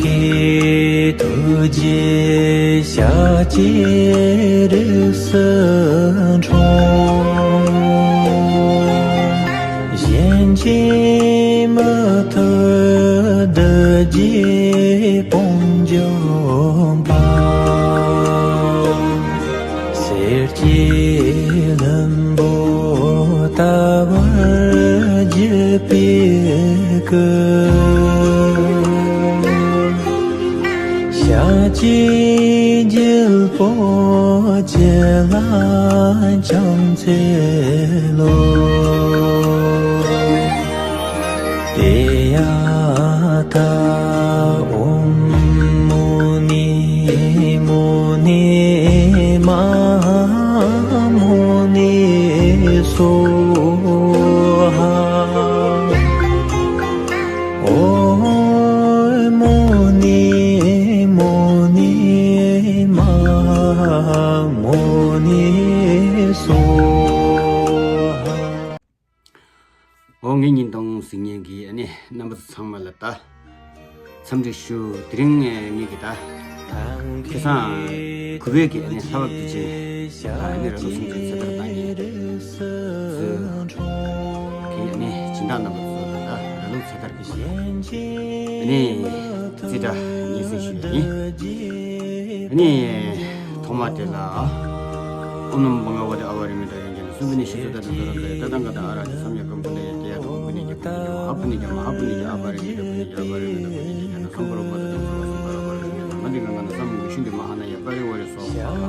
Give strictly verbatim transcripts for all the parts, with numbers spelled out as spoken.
གི་ཐུགས་རྗེ་ཤཱཀྱའི་རིགས་སུ་འཁྲུངས། གཞན་གྱིས་མི་ཐུབ་བདུད་རྩིའི་དཔུང་འཇོམས་པ། གསེར་གྱི་ལྷུན་པོ་ལྟ་བུར་བརྗིད་པའི་སྐུ། ཤཱཀྱའི་རྒྱལ་པོ་བྱེ་ལ་ཕྱག་འཚལ་ལོ། ཏདྱ་ཐཱ། ཨོཾ་མུ་ནི་མུ་ནི་མ་ཧཱ་མུ་ནི་སྭཱ་ཧཱ། ཨོཾ་མུ་ནི་མུ་ནི་མ་ཧཱ་མུ་ནི་སྭཱ་ཧཱ། འོ། ངའི་བརྙན་ཐུང་གཟིགས་མཁན་གྱི་ཨ་ནི་རྣམ་པ་ཚང་མ་ལ་ད་འཚམས་འདྲི་ཞུ། དེ་རིང་ངེད་ཀྱི་ད་ཁ་སང་གུས་པའི་གི་ཨ་ནི་ལྷ་བབས་དུས་ཆེན་དང་ཨ་ནི་ར་ལུག་སུམ་ཅུ་ཚེས་ཐར་བཏང་མཁན་ཚོའི་གི་ཨ་ནི་སྦྱིན་བདག་རྣམ་པ་ཚོ་ལ་ད་ར་ལུག་ཚེས་ཐར་གྱི་ཨ་ནི་རྩིས་ཁྲ་སྙན་སེང་ཞུ་ཡ་ཡིན། ཨ་ནི་ཐོག་མ་དེ་ལ། ཨོཾ་ནམོ་བྷ་ག་ཝ་ཏེ་ཨ་བ་རི་མི་ཏ་ཡོན་ཇི་ན་སུ་བི་ནི་ཤི་སུ་ཏ་ཏི་སོ་ར་ཛ་ཡ་ཏ་ཏང་ག་ཏ་ཨ་ར་ཏི་སམ་ཡ་གམ་བུ་ནི་ཡ་ཏེ་ཡ་ཏོ་བུ་ནི་ཡ་བུ་ནི་ཡ་མ་ཧ་བུ་ནི་ཡ་ཨ་བ་རི་མི་ཏ་བུ་ནི་ཡ་ཨ་བ་རི་མི་ཏ་བུ་ནི་ཡ་ཡ་ན་སམ་བ་རོ་བ་ཏ་ཏམ་སོ་བ་སམ་བ་ར་བ་ར་ཤི་ནི་ཏ་མ་ཏི་ག་ག་ན་སམ་མུ་གི་ཤུན་ཏི་མ་ཧ་ན་ཡ་པ་རི་ཝ་རི་སྭཱ་ཧཱ།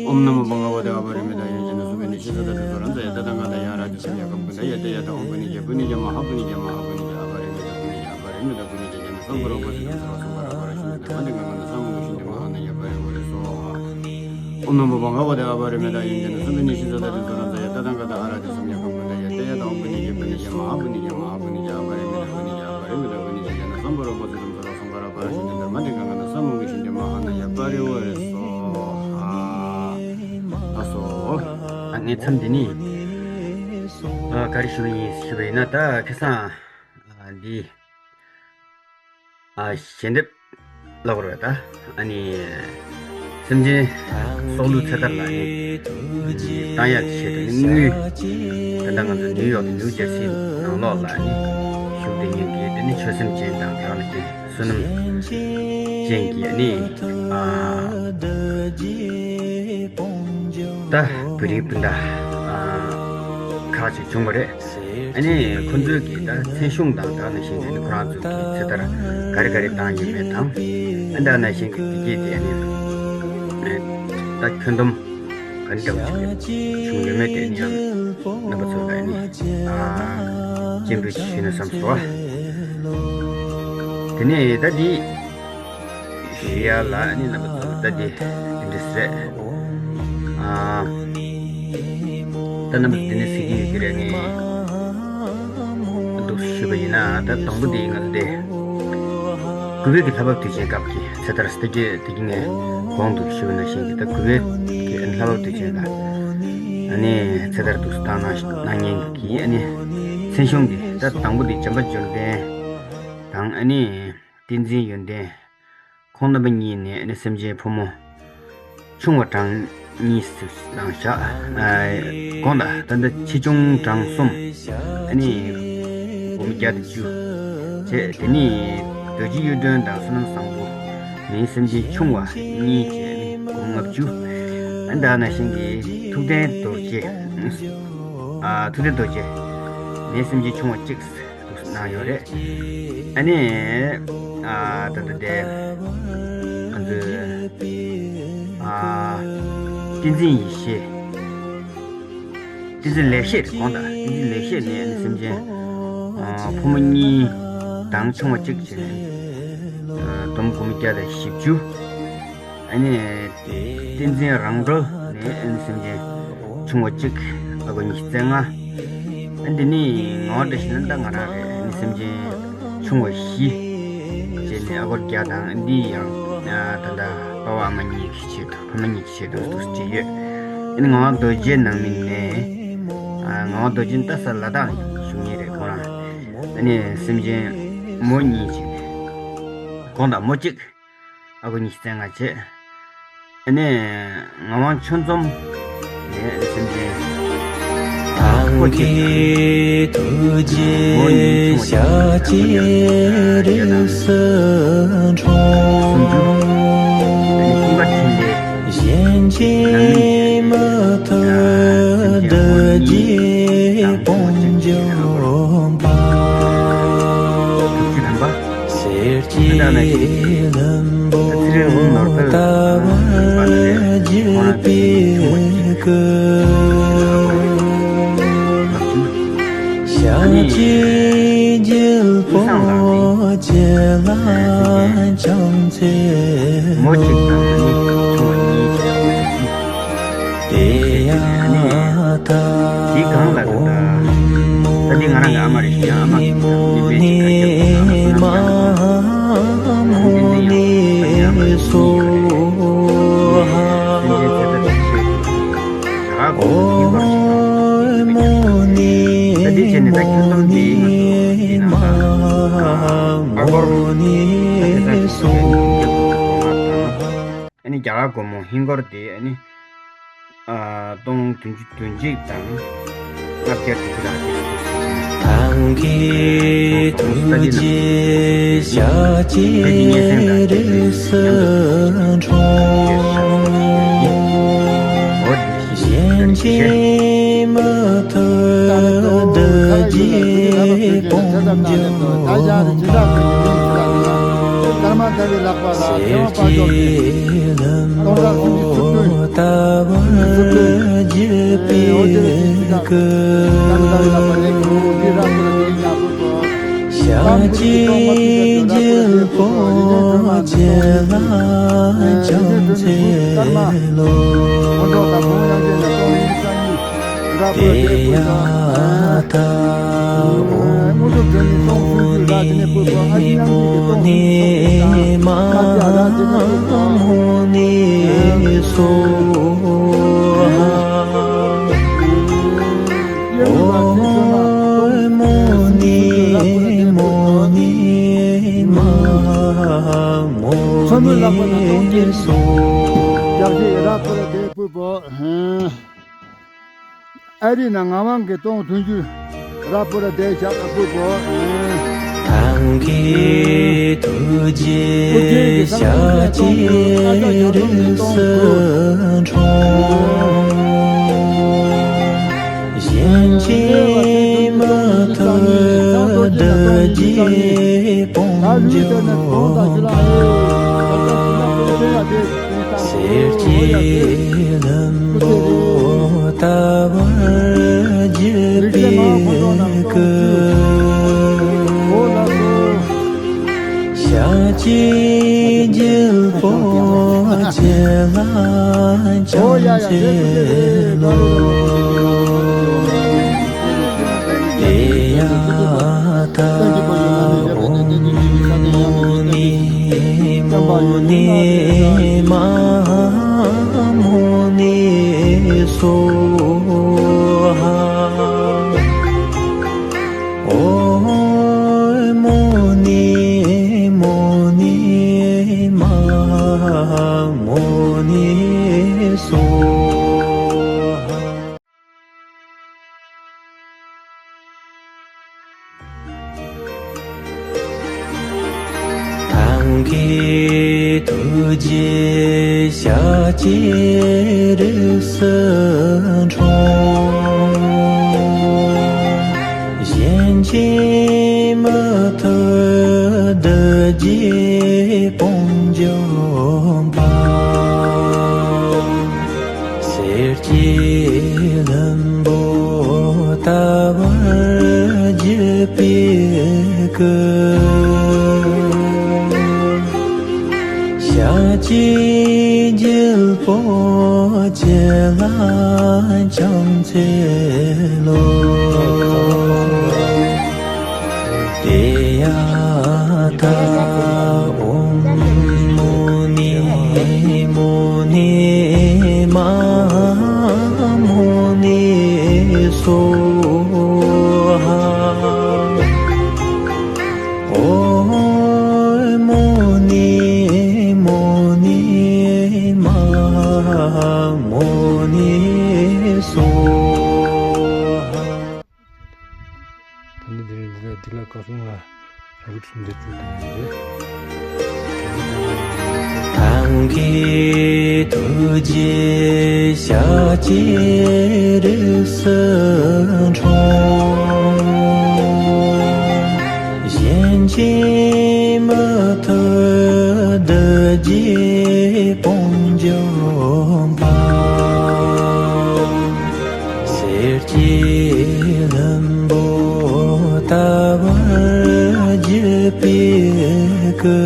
ཨོཾ་ནམོ་བྷ་ག་ཝ་ཏེ་ཨ་བ་རི་མི་ཏ་ཡོན་ཇི་ན་སུ་བི་ནི་ཤི་སུ་ཏ་ཏི་སོ་ར་ཛ་ཡ་ཏ་ཏང་ག་ཏ་ཡ་ཨ་ར་ཏི་སམ་ཡ་གམ་བུ་ནི་ཡ་ཏེ་ཡ་ཏོ་བུ་ནི་ཡ་བུ་ནི་ཡ་མ་ཧ་བུ་ནི་ཡ་མ་ཧ་བུ་ནི་ཡ་ཨ་བ་རི་མི་ཏ་བུ་ནི་ཡ་ཨ་བ་རི་མི་ཏ་བུ་ནི་ཡ་ཡ་ན་སམ་བ་རོ་བ་ཏ་ཏམ་སོ་བ་སམ་བ་ར་བ་ར་ཤི་ནི་ཏ་མ་ཏི་ག་ག་ན་སམ་མུ་གི་ཤུན་ཏི་མ་ཧ་ན་ཡ་པ་རི་ཝ་རི་སྭཱ་ཧཱ། ཨོཾ་ནམོ་བྷ་ག་ཝ་ཏེ་ཨ་བ་རི་མི་ཏ་ཡོན་ཇི་ན་སུ་བི་ནི་ཤི་སུ་ཏ་ཏི་སོ་ར་ཛ་ཡ་ཏ་ཏང་ག་ཏ་ཨ་ར་ཏི་སམ་ཡ་གམ་བུ་ནི་ཡ་ཏེ་ཡ་ཏོ་བུ་ནི་ཡ་བུ་ནི་ཡ་མ་ཧ་བུ་ནི་ཡ་མ་ཧ་བུ་ནི་ཡ་ཨ་བ་རི་མི་ཏ་བུ་ནི་ཡ་ཨ་བ་རི་མི་ཏ་བུ་ནི་ཡ་ཡ་ན་སམ་བ་རོ་བ་ཏ་ཏམ་སོ་བ་སམ་བ་ར་བ་ར་ཤི་ནི་ཏ་མ་ཏི་ག་ག་ན་སམ་མུ་གི་ཤུན་ཏི་མ་ཧ་ན་ཡ་པ་རི་ཝ་རི་སྭཱ་ཧཱ། ལགས་སོ། ཨ་ནི་མཚམས་འདི་ནི་ཨ་ག་རེ་ཞུ་ཡིན་ཞུ་བ་ཡིན་ན། ད་ཁ་སང་ཨ་འདི། ཨ་ཞལ་འདེབས་ལབ་དགོས་རེད་ད། ཨ་ནི་སེམས་ཅན་སྲོག་བླུའི་ཚེ་ཐར་ལ་ནི་བཏང་ཡག་གི་ཆེད་དུ་ནི་དངུལ། ད་ལྟ་ང་ཚོ་ནིའུ་ཡོག་གི་ནིའུ་ཇར་སི་ནང་ལོགས་ལ་ནི་བཞུགས་བསྡད་མཁན་གྱི་དེ་ནི་ཆོས་སེམས་ཅན་དང་དེ་ནི་བསོད་ནམས་ཅན་གྱི་ནི་ཨ་ད་བོད་རིགས་སྤུན་ཟླ་ཨ་ཁག་ཅིག་བྱུང་བ་རེད། ཨ་ནི་ཁོ་ཚོས་ཀྱིས་ད་མཚན་གཞུང་དང་དེ་ནང་བཞིན་གྱི་ནི་ཁོ་རང་ཚོ་གི་ཚེ་ཐར་ག་རེ་ག་རེ་བཏང་ཡོད་མེད་དང་། ཨ་དེ་ནང་བཞིན་གྱི་དེ་གྱིས་དེ་ནི་ད་ཁྱོན་བསྡོམས་ག་འདྲ་བ་ཞིག་བྱུང་ཡོད་མེད་དེ་ནི་ཡང་རྣམ་པ་ཚོ་ལ་ནི་ཨ་སྤྱན་འབུལ་ཞུས་ན་བསམ་སོང་། དེ་ནས་ད་འདི་ཞུ་ཡ་ལ་ནི་རྣམ་པ་ཚོ་ད་འདི་འདི་འདྲ་ཟེར། ཨ། ད་རྣམ་པ་འདི་ནས་གཟིགས་ཀྱི་ཡོད་ཀྱི་རེད། ངས་འདུག་ཞུས་པ་ཡིན་ན། ད་དང་པོ་འདི་ང་ཚོ་དེ་གུས་པའི་གི་ལྷ་བབས་དུས་ཆེན་སྐབས་ཀྱི་ཚེ་ཐར་ཟེར་གྱི་དེ་གི་ངས་གོང་དུ་ཞུས་པ་ནང་བཞིན་གྱི་ད་གུས་པའི་གི་ལྷ་བབས་དུས་ཆེན་ལ་ཨ་ནི་ཚེ་ཐར་འདུག་སེ་བཏང་གནང་གནང་མཁན་གྱི་ཨ་ནི་མཚན་གཞུང་འདི་ད་དང་པོ་འདི་བྱམས་པ་འབྱོར་ལྡན་དང་ཨ་ནི་བསྟན་འཛིན་ཡོན་ཏན། ཁོང་རྣམ་པ་གཉིས་ནས་ནི་སེམས་ཅན་ཕོ་མོ་ཆུང་བ་གྲངས་གཉིས་སུ་བླངས་བཞག་ཨ་གོང་ལ་ད་ལྟ་ཆེ་ཆུང་གྲངས་གསུམ། ཨ་ནི་སྒོར་མོ་བརྒྱ་དང་བཅུ་བྱས། དེ་ནི་རྡོ་རྗེ་གཡུ་སྒྲོན་དང་བསོད་ནམས་བཟང་པོ་ནི་སེམས་ཅན་ཆུང་བ་གཉིས་བྱས་ནི་སྒོར་མོ་ལྔ་བཅུ། ཨ་ནི་ད་ནང་བཞིན་གྱི་ཐུབ་བསྟན་རྡོ་རྗེ། ཨ་ཐུབ་བསྟན་རྡོ་རྗེ་ནི་སེམས་ཅན་ཆུང་བ་གཅིག་གནང་ཡོད་རེད། ཨ་ནི་ཨ་ད་ལྟ་དེ་ང་ཚོའི་ཨ་བསྟན་འཛིན་ཡེ་ཤེས། བསྟན་འཛིན་ལེགས་བཤད་རེད། གོང་དང་བསྟན་འཛིན་ལེགས་བཤད་ནས་ཨ་ནི་སེམས་ཅན་ཨ་ཕོ་མོ་གཉིས་དང་ཆུང་བ་གཅིག་བྱས་ནས་ཨ་སྒོར་མོ་བརྒྱ་དང་བཞི་བཅུ། ཨ་ནི་བསྟན་འཛིན་རང་གྲོལ་ནས་ཨ་ནི་སེམས་ཅན་ཆུང་བ་གཅིག་ཨ་སྒོར་ཉི་ཤུ་རྩ་ལྔ། ཨ་འདི་ནི་ངོ་བོ་འདྲ་ཞིག་ན་ད་ང་རང་རེད། ཨ་ནི་སེམས་ཅན་ཆུང་བ་བཞི་བྱས་ནས་ཨ་སྒོར་བརྒྱ་དང་། ཨ་འདི་ཡང་ཨ་ད་ལྟ་པ་ཕ་ཨ་མ་གཉིས་ཀྱི་ཆེད་དུ་ཕ་མ་གཉིས་ཀྱི་ཆེད་དུ་འདུག་སེ་བྱས་ཡོད། ཨ་ནི་ངག་དབང་རྡོ་རྗེ་ནང་མི་ནས་ཨ་ངག་དབང་རྡོ་རྗེ་ནི་ད་ས་ལ་དྭགས་ནས་བཞུགས་མཁན་རེད་ཁོ་རང་། ཨ་ནི་སེམས་ཅན་མོ་གཉིས་བྱས་ནས། གོང་དང་མོ་གཅིག་ཨ་ཁུ་ཉི་ཤུ་རྩ་ལྔ་བྱས། ཨ་ནི་ངག་དབང་ཆོས་འཛོམས་ནས་སེམས་ཅན་ཨ་ཁུ་གཅིག་དང་མོ་གཉིས་ཆུང་བ་གཅིག་དང་ཨ་ཁུ་ཉི་ཤུ་རྩ་ལྔ་བྱས། ཨ་ནི་ཀུན་དགའ་འཕྲིན་ལས། གཞན་གྱིས་མི་ཐུབ་བདག་བསྐྱེད་དཔལ་འབྱོར་པ། གྲུབ་ཆེན་རིམ་པ། ད་ལྟ་ན་ཚེ་རིང་ནོར་བུ་རིམ་པ་ན་རེ་ཁོང་རང་གི་ཆུང་བ་གཅིག་ཨ་ནི་ཀུན་བཟང་དང་ནི་མོ་གཅིག་དང་ཨ་ནི་ཆུང་བ་གཉིས་བྱས། ཨ་ནི་དེའི་སྒང་ལ་ད་ད་འདི་ང་རང་གི་ཨ་མ་རེད་ཤག་ཨ་མ་གཉིས་པའི་ཅིག་ག་རྒྱབ་ཨ་མ་བསོད་ནམས་ཀྱང་ཨ་མ་ཡིན་ཏེ་ཡང་ཨ་ནི་ཨ་མ་རེད་ཤག་སེམས་ཅན་ཚེ་ད་ད་ཆེ། ད་ག་གོ་ཧིན་སྒོར་ཞིག་དང་ཨ་ནི་ད་འདི་བྱས་ནས་ད་ཁྱོན་བསྡོམས་འདི་ང་ཚོ་འདི་ནང་ད་ཨ་སྒོར་ད་དེ་ད་ཅིག་ཨ་ནི་རྒྱ་གར་སྒོར་མོ་ཧིན་སྒོར་དེ་ཨ་ནི་ཨ་སྟོང་བདུན་ཅུ་དོན་གཅིག་དང་ལྔ་བརྒྱ་དྲུག་ཅུ་རེ་གཅིག་དང་གི་ཐུགས་རྗེ་ཞལ་གྱི་རིགས་སུ་འཁྲུངས། གཞན་གྱིས་མི་ཐུབ་བདག་བསྐྱེད་དཔལ་འབྱོར་པ། གསེར་གྱི་ལྷུན་པོ་ལྟ་བུར་བརྗིད་པའི་སྐུ། ཞལ་གྱི་རྒྱལ་པོ་མཇལ་ལ་ཕྱག་འཚལ་ལོ། དེ་ཡང་ད་ཨོཾ་མུ་ནི་མུ་ནི་མ་ཧཱ་མུ་ནི་སྭཱ་ཧཱ། ཨོཾ་མུ་ནི་མུ་ནི་མ་ཧཱ་མུ་ནི་སྭཱ་ཧཱ། ཨ་རི་ན་ངག་དབང་གི་སྟོང་བདུན་ཅུ་ར་པུ་ར་དེ་ཞག་ཨ་ཕུ་པོ། ཨང་ཀི་ཐུགས་རྗེ་ཞལ་གྱི་རིགས་སུ་འཁྲུངས། གཞན་གྱིས་མི་ཐུབ་བདག་བསྐྱེད་དཔལ་འབྱོར་པ། གསེར་གྱི་ལྷུན་པོ་ལྟ་བུར་བརྗིད་པའི་སྐུ། ཞལ་གྱི་རྒྱལ་པོ་མཇལ་ལ་ཕྱག་འཚལ་ལོ། ཏདྱ་ཐཱ། ཨོཾ་མུ་ནི་མུ་ནི་མ་ཧཱ་མུ་ནི་སྭཱ་ཧཱ། ཨོཾ་མུ་ནི་མུ་ནི་མ་ཧཱ་མུ་ནི་སྭཱ་ཧཱ། ཨང་ཀི་ཐུགས་རྗེ་ཞལ་གྱི་རིགས་སུ་འཁྲུངས། གཞན་གྱིས་མི་ཐུབ་བདག་བསྐྱེད་དཔལ་འབྱོར་པ། གསེར་གྱི་ལྷུན་པོ་ལྟ་བུར་བརྗིད་པའི་སྐུ། ཞལ་གྱི་རྒྱལ་པོ་མཇལ་ལ་ཕྱག་འཚལ་ལོ། ཏདྱ་ཐཱ། ཨོཾ་མུ་ནི་མུ་ནི་མ་ཧཱ་མུ་ནི་སྭཱ་ཧཱ། ཨོཾ་མུ་ སོ་ཧ། ད་ནི་དེ་རིང་འདི་ལ་འདི་ལ་བཀའ་སྲུང་ལ་རབ་ཏུ་འདི་བཅུག་དེ་རེད། ཐང་གི་ཐུགས་རྗེ་ཤཱཀྱའི་རིགས་སུ་འཁྲུངས། གཞན་གྱིས་མི་ཐུབ་བདུད་རྩིའི་དཔུང་འཇོམས་པ། གསེར་གྱི་ལྷུན་པོ་ལྟ་བུར་བརྗིད་པའི་སྐུ།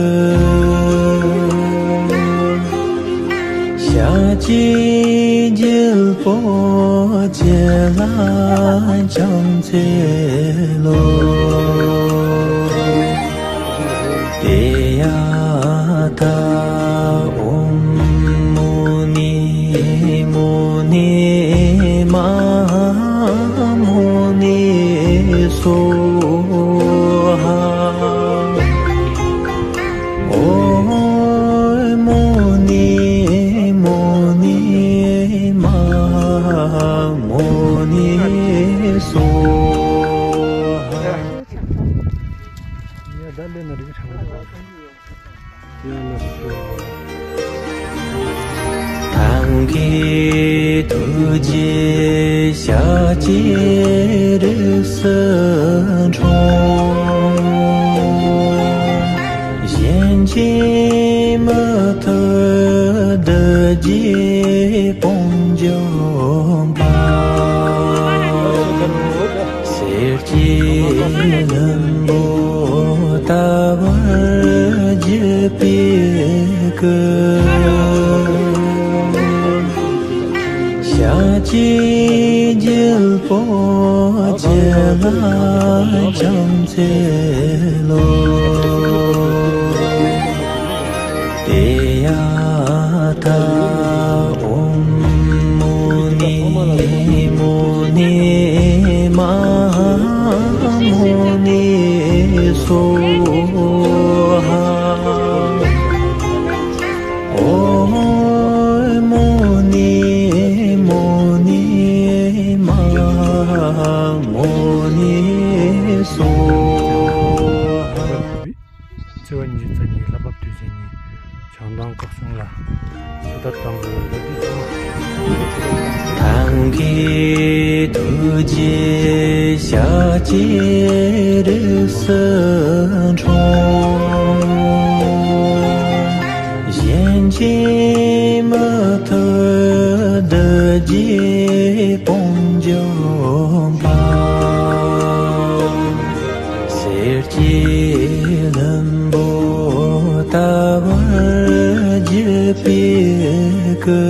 ཤཱཀྱའི་རྒྱལ་པོ་ཁྱེད་ལ་ཕྱག་འཚལ་ལོ། ཏདྱ་ཐཱ། ཨོཾ་མུ་ནི་མུ་ནི་མ་ཧཱ་མུ་ནི་སྭཱ་ཧཱ། ཨོཾ་མུ་ནི་མུ་ནི་མ་ཧཱ་མུ་ནི་སྭཱ་ཧཱ། ཡ་ད་ལེ་ན་རིག་ཚང་མ། ཡ་ལ་སོ། ཐང་གི་ཐུགས་རྗེ་ཤཱཀྱའི་རིགས་སུ་འཁྲུངས། གཞན་གྱིས་མི་ཐུབ་བདུད་རྩིའི་དཔུང་འཇོམས་པ། གསེར་གྱི་ལྷུན་པོ་ལྟ་བུར་བརྗིད་པའི་སྐུ། ཤཱཀྱའི་རྒྱལ་པོ་ཁྱེད་ལ་ཕྱག་འཚལ་ལོ། ཏདྱ་ཐཱ། ཨོཾ་མུ་ནི་མུ་ནི་མ་ཧཱ་མུ་ནི་སྭཱ་ཧཱ། ཨོཾ་མུ་ནི་མུ་ནི་མ་ཧཱ་མུ་ནི་སྭཱ་ཧཱ། བརྩེ་བ་ཉི་ཤུ་རྩ་གཉིས། ལྷ་བབས་དུས་ཆེན་གཉིས། བྱང་ཐང་བཀའ་སྲུང་ལ་ཕྱག་བཏབ་བཏང་དགོས་པའི་ལོ་རྒྱུས་ཚང་མ། ཐང་གི་ཐུགས་རྗེ་ཤཱཀྱའི་རིགས་སུ་འཁྲུངས། གཞན་གྱིས་མི་ཐུབ་བདུད་རྩིའི་དཔུང་འཇོམས་པ། གསེར་གྱི་ལྷུན་པོ་ལྟ་བུར་བརྗིད་པའི་སྐུ།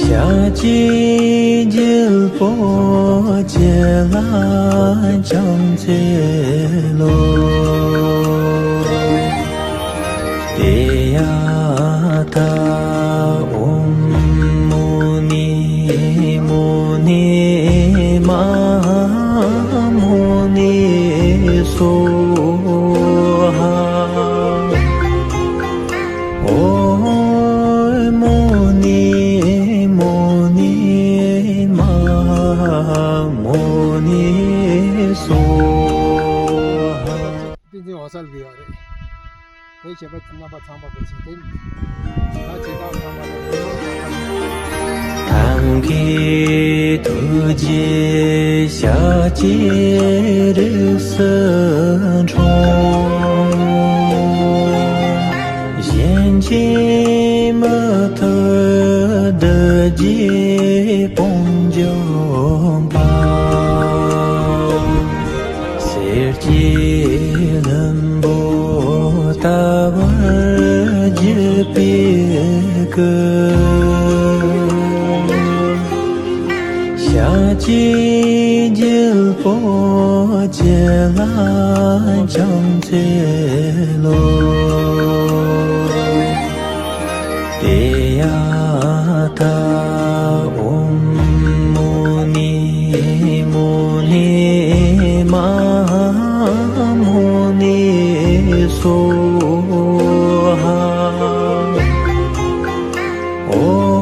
ཤཱཀྱའི་རྒྱལ་པོ་ཁྱེད་ལ་ཕྱག་འཚལ་ལོ། ཏདྱ་ཐཱ། ཨོཾ་མུ་ནི་མུ་ནི་མ་ཧཱ་མུ་ནི་སྭཱ་ཧཱ། ཨོཾ་མུ་ནི་མུ་ནི་མ་ཧཱ་མུ་ནི་སྭཱ་ཧཱ། བསྟན་འཛིན་འོད་གསལ་གྱི་ཡོད་རེད། དེ་བྱས་པ་རྣམ་པ་ཚང་མ་གི་ཚིག་དེ། ད་བྱེད་སྟངས་ཚང་མ་ལ་མི་མང་ཚང་མ། ཐང་གི་ཐུགས་རྗེ་ཤཱཀྱའི་རིགས་སུ་འཁྲུངས། གཞན་གྱིས་མི་ཐུབ་བདུད་རྩིའི་དཔུང་འཇོམས་པ། གསེར་གྱི་ལྷུན་པོ་ལྟ་བུར་བརྗིད་པའི་སྐུ། ཤཱཀྱའི་རྒྱལ་པོ་ཁྱེད་ལ་ཕྱག་འཚལ་ལོ། ཏདྱ་ཐཱ། ཨོཾ་མུ་ནི་མུ་ནི་མ་ཧཱ་མུ་ནི་སྭཱ་ཧཱ། ཨོ།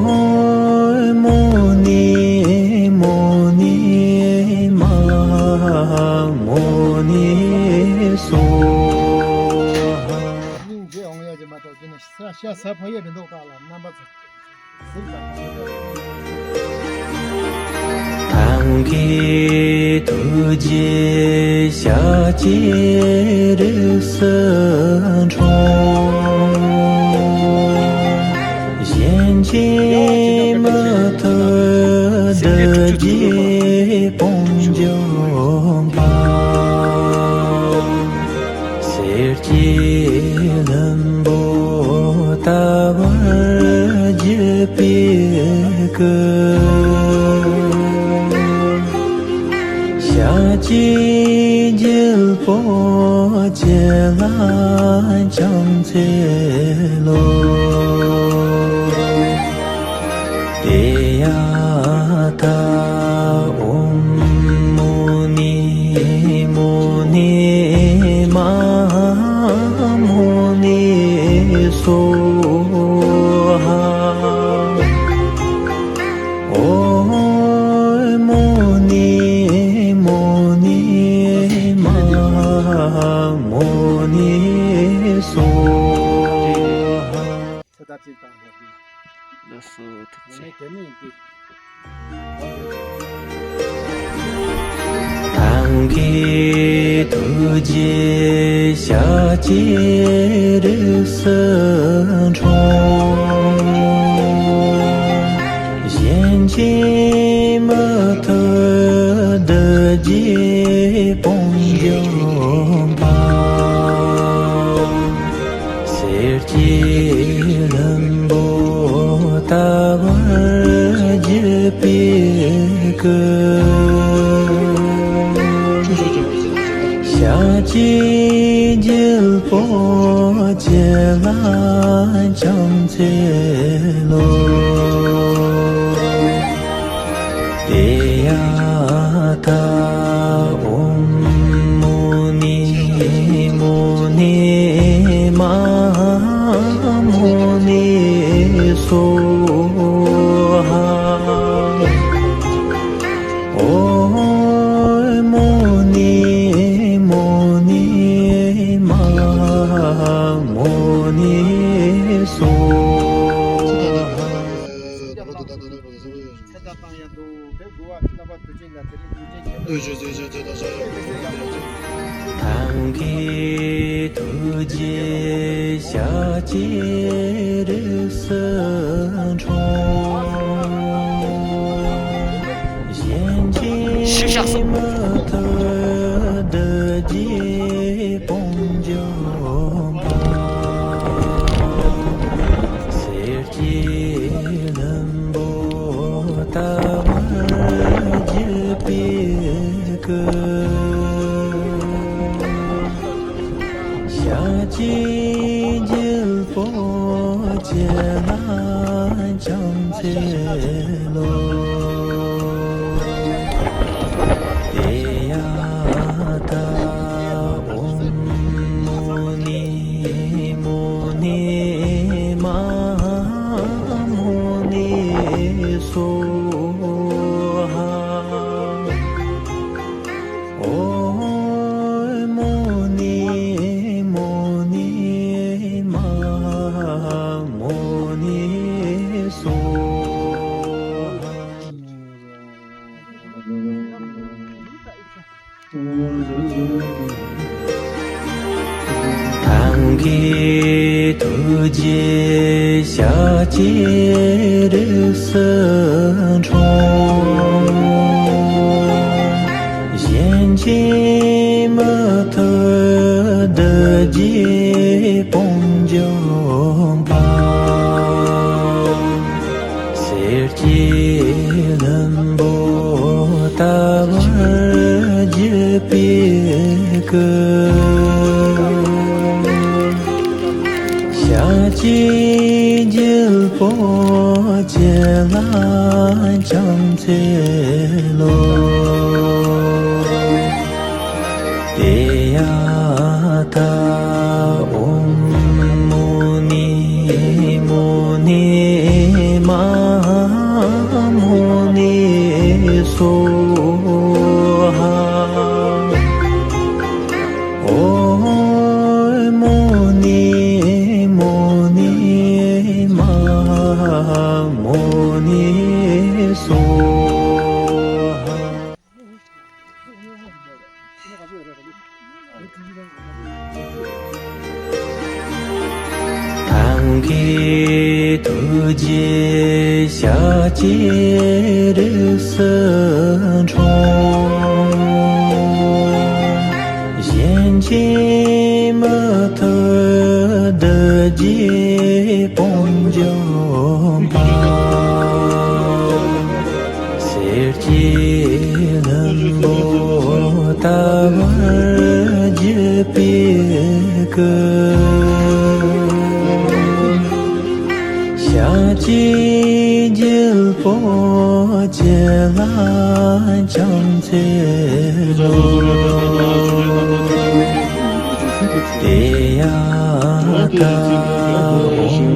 ཤ་ཟ་ཕོད་ཡས་མི་འདུག་ད་ལ་རྣམ་པ་ཚོ། གཟིགས་དང་། ཐང་གི་ཐུགས་རྗེ་ཞལ་གྱི་རིགས་སུ་འཁྲུངས། གཞན་གྱིས་མི་ཐུབ་བདུད་ཀྱི་དཔུང་འཇོམས་པ། གསེར་གྱི་ལྷུན་པོ་ལྟ་བུར་བརྗིད་པའི་སྐུ། ཞལ་གྱི་རྒྱལ་པོ་བྱེ་ལ་ཕྱག་འཚལ་ལོ། ཏདྱ་ཐཱ། ཨོཾ་མུ་ནི་མུ་ནི་མ་ཧཱ་མུ་ནི་སྭཱ་ཧཱ། ཨོཾ་མུ་ནི་མུ་ནི་མ་ཧཱ་མུ་ནི་སྭཱ་ཧཱ། ཚེ་ད་ཅིག་དང་ཡག་གི། ལགས་སོ། ཐུགས་རྗེ་ཆེ། དེ་ནས་དེ་ནས་དེ་ནས་ཡིན་གྱི། ཐང་གི་ཐུགས་རྗེ་ཞལ་གྱི་རིགས་སུ་འཁྲུངས། གཞན་གྱིས་མི་ཐུབ་བདུད་ཀྱི་དཔུང་འཇོམས་པ། གསེར་གྱི་ལྷུན་པོ་ལྟ་བུར་བརྗིད་པའི་སྐུ། ཞལ་གྱི་རྒྱལ་པོ་བྱེ་ལ་ཕྱག་འཚལ་ལོ། ཏདྱ་ཐཱ། ཨོཾ་མུ་ནི་མུ་ནི་མ་ཧཱ་མུ་ནི་སྭཱ་ཧཱ། ཨོཾ་མུ་ནི་མུ་ནི་མ་ཧཱ་མུ་ནི་སྭཱ་ཧཱ། ཚེ་ད་བཏང་ཡང་འདུག་དེ་དགུ་བ་རྣམ་པ་དུས་ཆེན་ལ་དེ་རིང་དུས་ཆེན་ཁྱད་པར། ཐང་གི་ཐུགས་རྗེ་ཞལ་གྱི་རིགས་སུ་འཁྲུངས། གཞན་གྱིས་མི་ཐུབ་བདུད་ཀྱི་དཔུང་འཇོམས་པ། གསེར་གྱི་ལྷུན་པོ་ལྟ་བུར་བརྗིད་པའི་སྐུ། ཞལ་གྱི་རྒྱལ་པོ་བྱེ་ལ་ཕྱག་འཚལ་ལོ། ཏདྱ་ཐཱ། ཨོཾ་མུ་ནི་མུ་ནི་མ་ཧཱ་མུ་ནི་སྭཱ་ཧཱ། ཨོཾ་མུ་ནི་མུ་ནི་མ་ཧཱ་མུ་ནི་སྭཱ་ཧཱ། ཐང་གི་ཐུགས་རྗེ་ཞལ་གྱི་རིགས་སུ་འཁྲུངས། གཞན་གྱིས་མི་ཐུབ་བདུད་ཀྱི་དཔུང་འཇོམས་པ། གསེར་གྱི་ལྷུན་པོ་ལྟ་བུར་བརྗིད་པའི་སྐུ། ཞལ་གྱི་རྒྱལ་པོ་བྱེ་ལ་ཕྱག་འཚལ་ལོ། ཏདྱ་ཐཱ། ཨོཾ་མུ་ནི་མུ་ནི་མ་ཧཱ་མུ་ནི་སྭཱ་ཧཱ། ཨོཾ་མུ་ནི་མུ་ནི་ སོ། ཐང་གི་ཐུགས་རྗེ་ཞལ་གྱི་རིགས་སུ་འཁྲུངས། གཞན་གྱིས་མི་ཐུབ་བདུད་རྩིའི་དཔལ་འབྱོར་པ། གསེར་གྱི་ལྷུན་པོ་ལྟ་བུར་བརྗིད་པའི་སྐུ། ཞལ་གྱི་རྒྱལ་པོ་བྱི་ལ་ལྕམ་ཚེ་རོལ། དེ་ཡང་ཀ་